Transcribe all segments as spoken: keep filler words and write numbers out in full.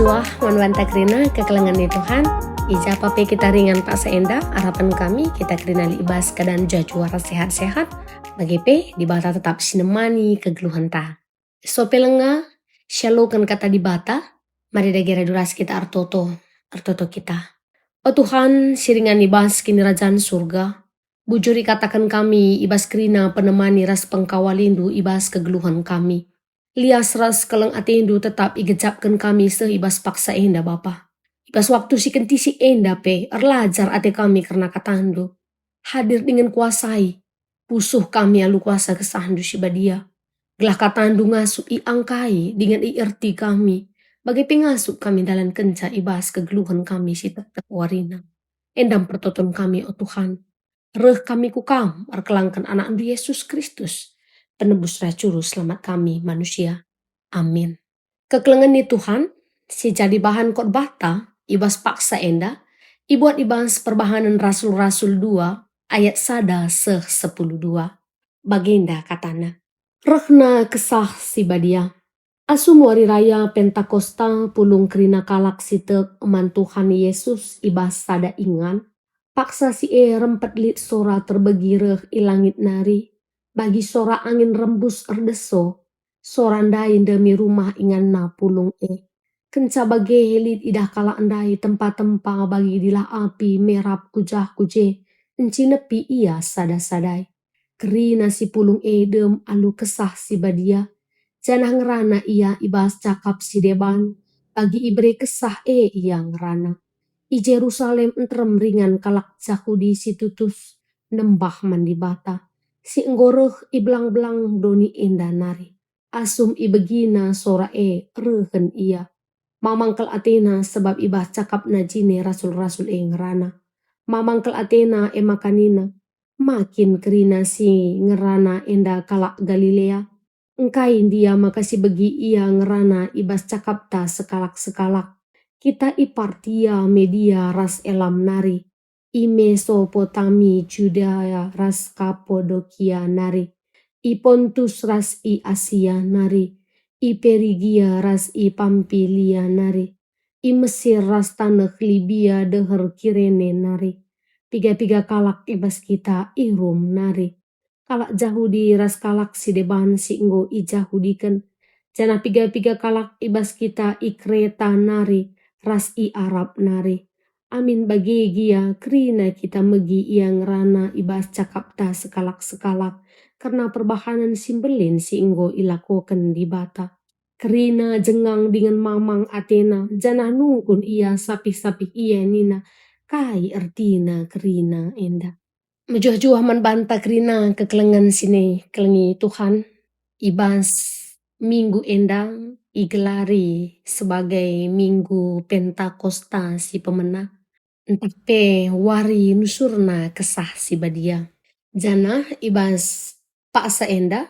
Wah, man banta kerina kekelengen ni Tuhan. I ja pe kita ringan paksa enda, arapen kami kita kerina lit i bas keadaan mejuah-juah ras sehat-sehat. Bage pe, Dibata tetap si nemani kegeluhenta. So pe lenga, sialoken kata Dibata, mari dage radu ras kita ertoto, ertoto kita. O Tuhan, si ringan i bas Kinirajan Surga, bujur ikataken kami i bas kerina penemani ras pengkawalindu i bas kegeluhen kami. Lias ras keleng atendu tetap igejapken kami seh i bas paksa enda, Bapa. I bas waktu si kentisik enda pe erlajar ate kami kerna katandu. Hadir dingen kuasai, pusuh kami alu kuasa kesahndu si badia. Gelah katandu ngasup iangkai dingen ierti kami, bage pe ngasup kami ndalankenca i bas kegeluhen kami si tep-tep warina. Enda me pertoton kami, o Tuhan. Reh kami ku Kam erkelangken AnakNdu Yesus Kristus, Penebus ras Juru Selamat kami manusia. Amin. Kekelengen ni Tuhan, si jadi bahan khotbahta i bas paksa enda, ibuat i bas Perbahanen Rasul-Rasul dua ayat sada seh sepuluh dua. Bagenda katana, rehna Kesah Si Badia. Asum wari raya Pentakosta pulung kerina kalak si tek man Tuhan Yesus i bas sada ingan, paksa si e rempet lit sora terbegi reh i langit nari, bagi sora angin rembus erdeso. Sora ndai ndemi rumah inganna pulung e. Kenca bage lit idah kalak ndai tempa-tempa bagi dilah api merap ku jah ku je, encinepi ia sada-sadai. Kerina si pulung e dem alu Kesah Si Badia, janah ngerana ia i bas cakap si deban, bagi ibere Kesah e ia ngerana. I Jerusalem nterem ringan kalak Jahudi si tutus nembah man Dibata, si enggo reh i belang-belang doni enda nari. Asum ibegina sora e, rehen ia. Mamang kal atena sabap i bas cakapna jine rasul-rasul e ngerana. Mamang kal atena e maka nina, "Ma kin kerina si ngerana enda kalak Galilea? Engkai ndia maka sibegi ia ngerana i bas cakapta sekalak-sekalak? Kita i Partia, Media ras Elam nari, i Mesopotami, Judea ras Kapadokia nari, i Pontus ras i Asia nari, i Perigia ras i Pampilia nari, i Mesir ras taneh Libia deher Kirene nari. Piga-piga kalak i bas kita i Rum nari. Kalak Jahudi ras kalak si deban si enggo ijahudiken, janah piga-piga kalak i bas kita i Kreta nari ras i Arab nari. Amin bage gia kerina kita megi ia ngerana i bas cakapta sekalak-sekalak kerna perbahanen si mbelin si enggo ilakoken Dibata. Kerina jengang dingen mamang atena, janah nungkun ia sapih-sapih ia nina, "Kai ertina kerina enda?" Mejuah-juah man banta kerina kekelengen si e kelengi Tuhan. I bas minggu enda igelari sebagai Minggu Pentakosta si pemena, ntah pe wari nusurna Kesah Si Badia. Janah i bas paksa enda,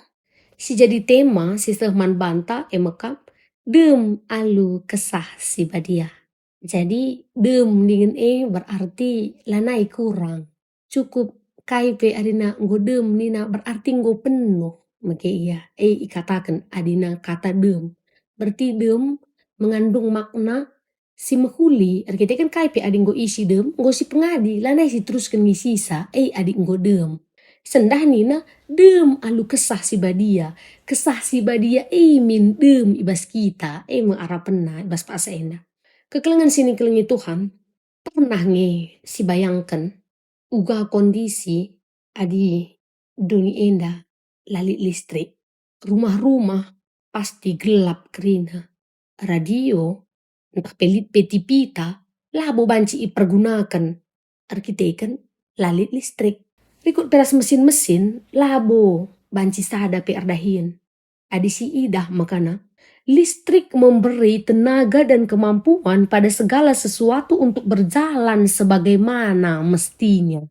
si jadi tema si seh man banta e mekap, "Dem alu Kesah Si Badia." Jadi, dem dingen e berarti lanai kurang. Cukup kai pe adina enggo dem nina berarti enggo penuh mege ia. E ikataken adina kata dem. Berarti dem mengandung makna si mehuli, erkiteken kai pe adi enggo isi dem, enggo si pengadi, lanai si terusken ngisisa, e adi enggo dem. Sendah nina, "Dem alu Kesah Si Badia." Kesah Si Badia e min dem i bas kita, e me arapenna i bas paksa enda. Kekelengen si ikelengi Tuhan, pernah nge sibayangken uga kondisi adi doni enda la lit listrik? Rumah-rumah pasti gelap kerina. Radio, ntah pe lit pe T V-ta, labo banci ipergunaken, erkiteken la lit listrik. Rikut pe ras mesin-mesin, labo banci sada pe erdahin. Adi siidah makana, listrik memberi tenaga dan kemampuan pada segala sesuatu untuk berjalan sebagaimana mestinya.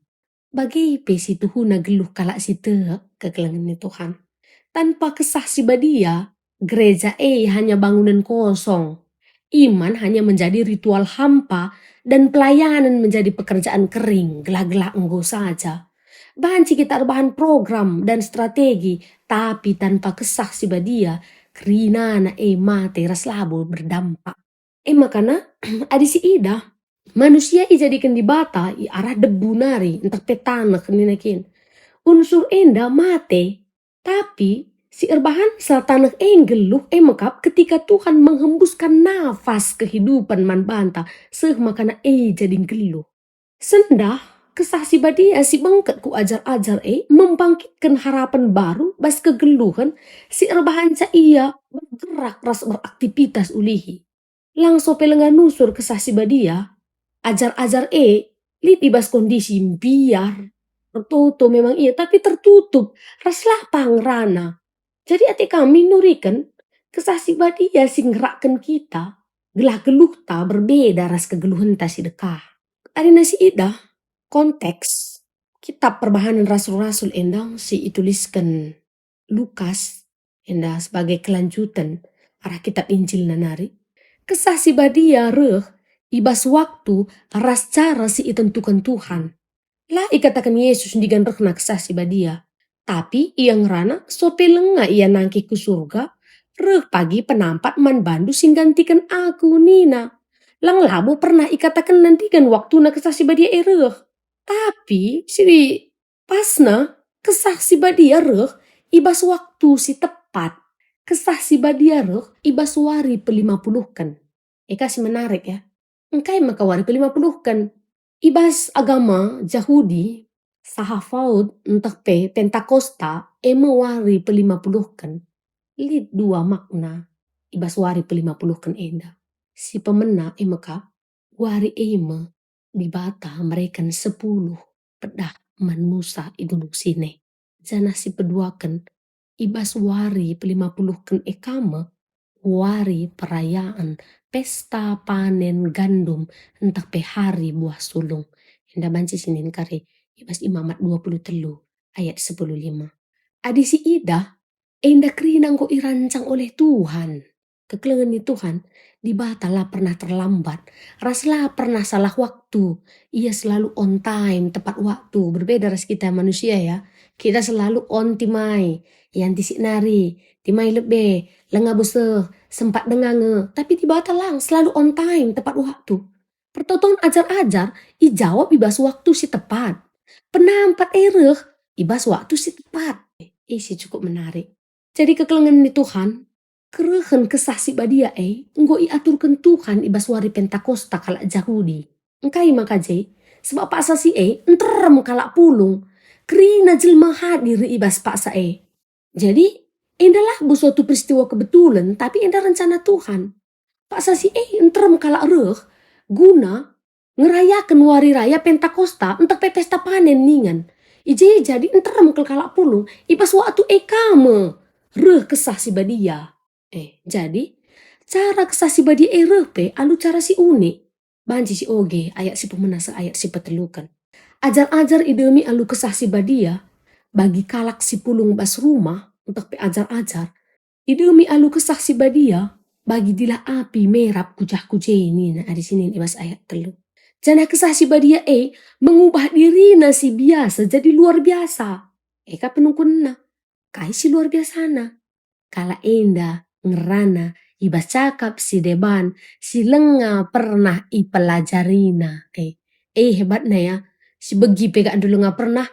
Bage pe situhuna geluh kalak si tek kekelengen ni Tuhan. Tanpa Kesah Si Badia, gereja e hanya bangunan kosong. Iman hanya menjadi ritual hampa, dan pelayanan menjadi pekerjaan kering, gelah-gelah enggo saja. Banci kita erbahan program dan strategi, tapi tanpa Kesah Si Badia, kerinana e mate ras labo berdampak. E makana, adi si idah, manusia ijadiken Dibata i arah debu nari ntah pe taneh nina kin. Unsur enda mate, tapi si erbahansa taneh e nggeluh e mekap ketika Tuhan menghembuskan nafas kehidupan man banta seh makana e jadi nggeluh. Sendah, Kesah Si Badia si bengket ku ajar-ajar e membangkitken harapen baru bas kegeluhen si erbahanca ia bergerak ras beraktivitas ulihi. Lang sope lenga nusur Kesah Si Badia, ajar-ajar e lit i bas kondisi mbiar. Ertoto memang ia, tapi tertutup ras la pang ngerana. Jadi ate kami nuriken Kesah Si Badia si ngerakken kita, gelah geluhta berbeda ras kegeluhenta si dekah. Arina si idah, konteks kitab Perbahanen Rasul-Rasul enda si itulisken Lukas, enda sebagai kelanjuten arah kitab Injilna nari, Kesah Si Badia reh i bas waktu ras cara si itentuken Tuhan. La ikataken Yesus ndigan rehna Kesah Si Badia, tapi ia ngerana sope lenga ia nangkih ku Surga, "Reh pagi penampat man bandu si nggantiken Aku," nina. Lang labo pernah ikatakenna ndigan waktuna Kesah Si Badia e reh. Tapi si pasna, Kesah Si Badia reh i bas waktu si tepat. Kesah Si Badia reh i bas wari pelima puluhken. Eka si menarik ya. Engkai maka wari pelima puluhken? I bas agama Jahudi, Sahafaut ntah pe Pentakosta e me wari pelima puluhken. Lit dua makna i bas wari pelima puluhken enda. Si pemena e mekap, wari e me Dibata mereken sepuluh pedah man Musa i Gunung Sinai. Janah si peduaken, i bas wari pelima puluhken e ka me wari perayaan pesta panen gandum ntah pe hari buah sulung. Enda banci sinin kari i bas Imamat dua puluh telu ayat sepuluh lima. Adi si idah, enda kerina enggo irancang oleh Tuhan. Kekelengen ni Tuhan, Dibata la pernah terlambat, ras la pernah salah waktu. Ia selalu on time, tepat waktu. Berbeda ras kita manusia ya. Kita selalu on timai. Iantisik nari, timai lebe, lenga beseh, sempat denga nge. Tapi Dibata lang, selalu on time, tepat waktu. Pertoton ajar-ajar, ijawab i bas waktu si tepat. Penampat e reh, i bas waktu si tepat. Eh, si cukup menarik. Jadi kekelengen ni Tuhan, kerehen Kesah Si Badia e enggo iaturken Tuhan i bas wari Pentakosta kalak Jahudi. Engkai maka je? Sebab paksa si e nterem kalak pulung. Kerina jelma hadir i bas paksa e. Jadi, enda labo suatu peristiwa kebetulan, tapi enda rencana Tuhan. Paksa si e nterem kalak reh guna ngerayaken wari raya Pentakosta ntah pe pesta panen ningen. I je jadi nterem kal kalak pulung, i bas waktu e ka me reh Kesah Si Badia. Eh, jadi, cara Kesah Si Badia e reh pe alu cara si unik. Banci si oge ayat si pemena seh ayat si peteluken. Ajar-ajar idemi alu Kesah Si Badia bagi kalak si pulung bas rumah ntah pe ajar-ajar. Idemi alu Kesah Si Badia bagi dilah api merap ku jah ku je nina adi sinin i bas ayat telu. Janah Kesah Si Badia e mengubah dirina si biasa jadi luar biasa. E ka penungkunna. Kai si luar biasana? Kalak enda ngerana i bas cakap si deban si lenga pernah ipelajarina. Eh, eh hebatna ya, si begi pe kak ndu lenga pernah,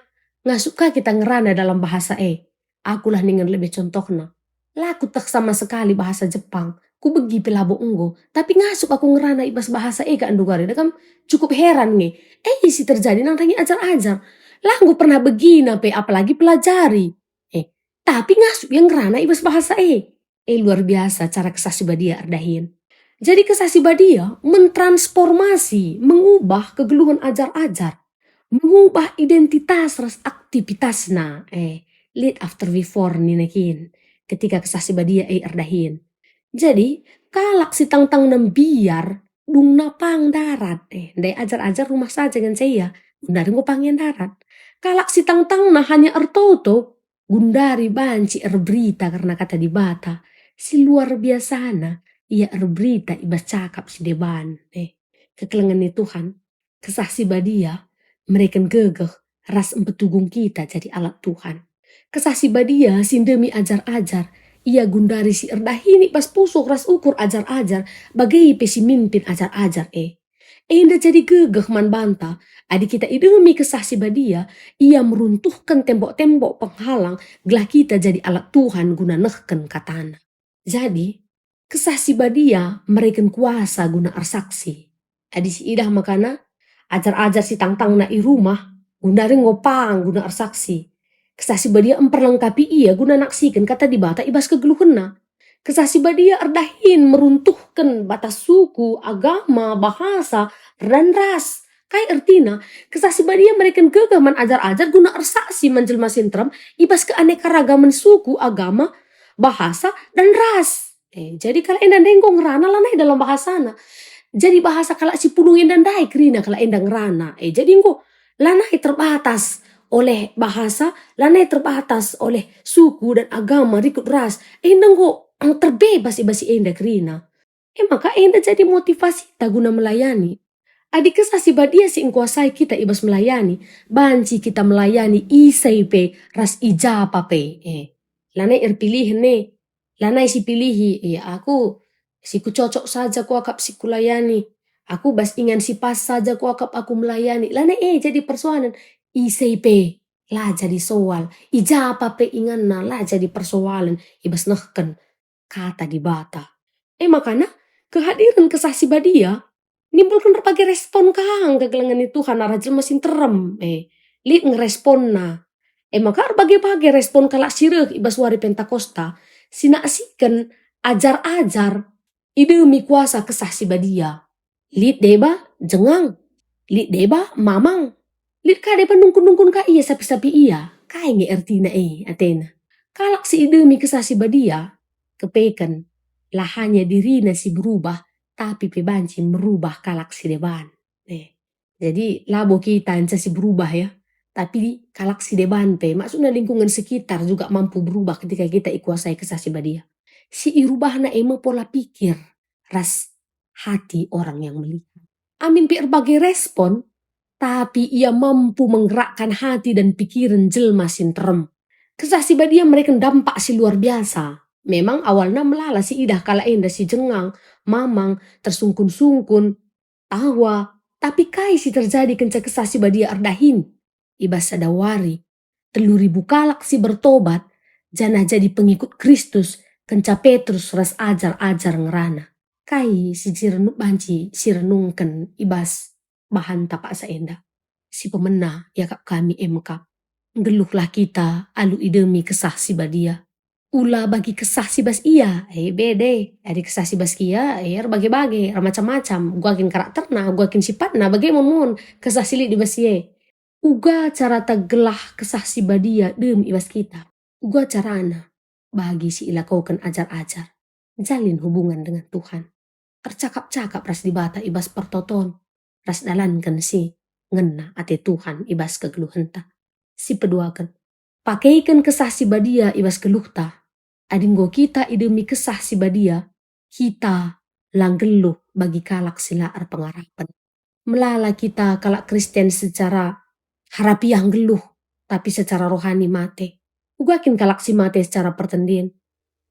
ngasup ka kita ngerana dalam bahasa e. Akulah ningen lebe contohna. La kuteh sama sekali bahasa Jepang, kubegi pe labo enggo, tapi ngasup aku ngerana i bas bahasa e kak ndu gari, dekam cukup heran nge. Eh, si terjadi nandangi ajar-ajar. La enggo pernah begina pe, apalagi pelajari. Eh, tapi ngasup ia ngerana i bas bahasa e. Eh, luar biasa cara Kesah Si Badia erdahin. Jadi Kesah Si Badia mentransformasi, mengubah kegeluhen ajar-ajar, mengubah identitas ras aktivitasna. Eh, lit after before nina kin, ketika Kesah Si Badia e erdahin. Jadi, kalak si tangtangna mbiar, dungna pang ndarat. Eh, ndai ajar-ajar rumah saja ngenca ia, gundari enggo pang ia ndarat. Kalak si tangtangna hanya ertoto, gundari banci erberita kerna kata Dibata. Si luar biasana, ia erberita i bas cakap si deban. Eh, kekelengen ni Tuhan, Kesah Si Badia mereken gegeh ras mpetugung kita jadi alat Tuhan. Kesah Si Badia si ndemi ajar-ajar Ia gundari si erdahin i bas pusuh ras ukur ajar-ajar, bage pe si mimpin ajar-ajar e. Enda jadi gegeh man banta, adi kita idemi Kesah Si Badia, Ia meruntuhken tembok-tembok penghalang gelah kita jadi alat Tuhan guna nehken kataNa. Jadi, Kesah Si Badia mereken kuasa guna ersaksi. Adi siidah makana ajar-ajar si tangtangna i rumah, gundari enggo pang guna ersaksi. Kesah Si Badia mperlengkapi ia guna naksiken Kata Dibata i bas kegeluhenna. Kesah Si Badia erdahin meruntuhken batas suku, agama, bahasa, dan ras. Kai ertina? Kesah Si Badia mereken gegeh man ajar-ajar guna ersaksi man jelma si nterem i bas keanekaragamen suku, agama, bahasa, dan ras. Eh, jadi kalak enda ndai enggo ngerana lanai dalam bahasana. Jadi bahasa kalak si pulung enda ndai kerina kalak enda ngerana. Eh, jadi enggo lanai terbatas oleh bahasa, lanai terbatas oleh suku dan agama rikut ras. Enda enggo terbebas i bas si enda kerina. E maka enda jadi motivasita guna melayani. Adi Kesah Si Badia si engkuasai kita i bas melayani, banci kita melayani ise pe ras i ja pa pe. Eh, lanai erpilihen e. Lanai sipilihi, "Ia aku, si kucocok saja kuakap si kulayani. Aku bas ingan si pas saja kuakap aku melayani." Lanai e jadi persoalen. Ise pe, la jadi soal. I ja pa pe inganna, la jadi persoalen i bas nehken Kata Dibata. E makana, kehadiren Kesah Si Badia nimbulken erbage respon ka kegelengen ni Tuhan arah jelma si nterem. Eh, lit nge responna. E maka erbage-bage respon kalak si reh i bas wari Pentakosta, si naksiken ajar-ajar idemi kuasa Kesah Si Badia. Lit deba jengang, lit deba mamang, lit ka deba nungkun-nungkun ka ia sapi-sapi ia. Kai nge ertina e atena? Kalak si idemi Kesah Si Badia, kepeken, la hanya dirina si berubah, tapi pe banci merubah kalak si deban. Eh, jadi labo kita ngenca si berubah ya, tapi kalak si deban pe, maksudna lingkungan sekitar juga mampu berubah ketika kita ikuasai Kesah Si Badia. Si irubahna e me pola pikir ras hati orang yang melihat. Amin pe erbage respon, tapi ia mampu menggerakkan hati dan pikiren jelma si nterem. Kesah Si Badia mereken dampak si luar biasa. Memang awalna melala si idah kalak enda si jengang, mamang, tersungkun-sungkun, tawa. Tapi kai si terjadi kenca Kesah Si Badia erdahin? I bas sada wari, telu ribu kalak si bertobat, janah jadi pengikut Kristus kenca Petrus ras ajar-ajar ngerana. Kai si renu-, banci si renungken i bas bahanta paksa enda? Si pemena iakap kami e me kap. Nggeluhlah kita alu idemi Kesah Si Badia. Ula bagi kesah si bas ia, e bede. Adi kesah si bas ia, e erbage-bage, ermacam-macam. Uga kin karakterna, uga kin sipatna, bage mon-mon kesah si lit i bas ia. Uga carata gelah Kesah Si Badia dem i bas kita? Uga carana bagi si ilakoken ajar-ajar, jalin hubungan dengan Tuhan, ercakap-cakap ras Dibata i bas pertoton, ras dalanken si ngena ate Tuhan i bas kegeluhenta. Si peduaken, pakeken Kesah Si Badia i bas geluhta. Adi enggo kita idemi Kesah Si Badia, kita la nggeluh bagi kalak si la erpengarapen. Melala kita kalak Kristen secara harapiah nggeluh, tapi secara rohani mate. Uga kin kalak si mate secara pertendin?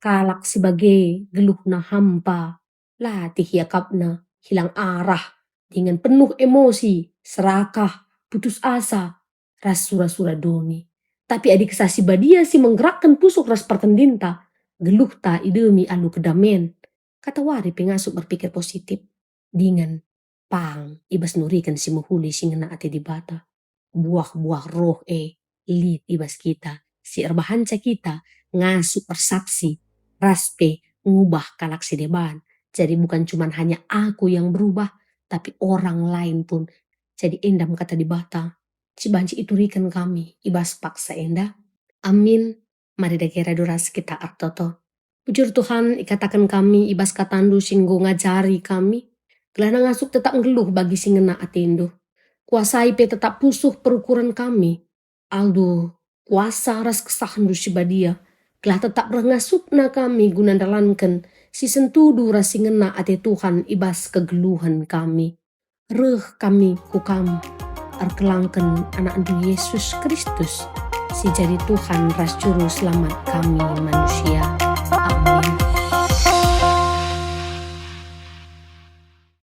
Kalak si bage geluhna hampa, latih iakapna, hilang arah, dingen penuh emosi, serakah, putus asa, ras sura-sura doni. Tapi adi Kesah Si Badia si menggerakken pusuh ras pertendinta, geluhta idemi alu kedamen. Katawari pe ngasup berpikir positif, dingen pang i bas nuriken si mehuli si ngena ate Dibata. Buah-buah Roh e lit i bas kita, si erbahanca kita ngasup ersaksi ras pe ngubah kalak si deban. Jadi bukan cuman hanya aku yang berubah, tapi orang lain pun. Jadi endam Kata Dibata si banci ituriken kami i bas paksa enda. Amin. Mari dage radu ras kita ertoto. Bujur Tuhan, ikataken kami i bas KataNdu si enggo ngajari kami, gelahna ngasup tetap nggeluh bagi si ngena ateNdu. Kuasai pe tetap pusuh perukuren kami, alu kuasa ras KesahNdu si Badia, gelah tetap reh ngasupna kami guna ndalanken si sentudu ras si ngena ate Tuhan i bas kegeluhen kami. Reh kami ku Kam, erkelangken AnakNdu Yesus Kristus, si jadi Tuhan ras Juru Selamat kami manusia.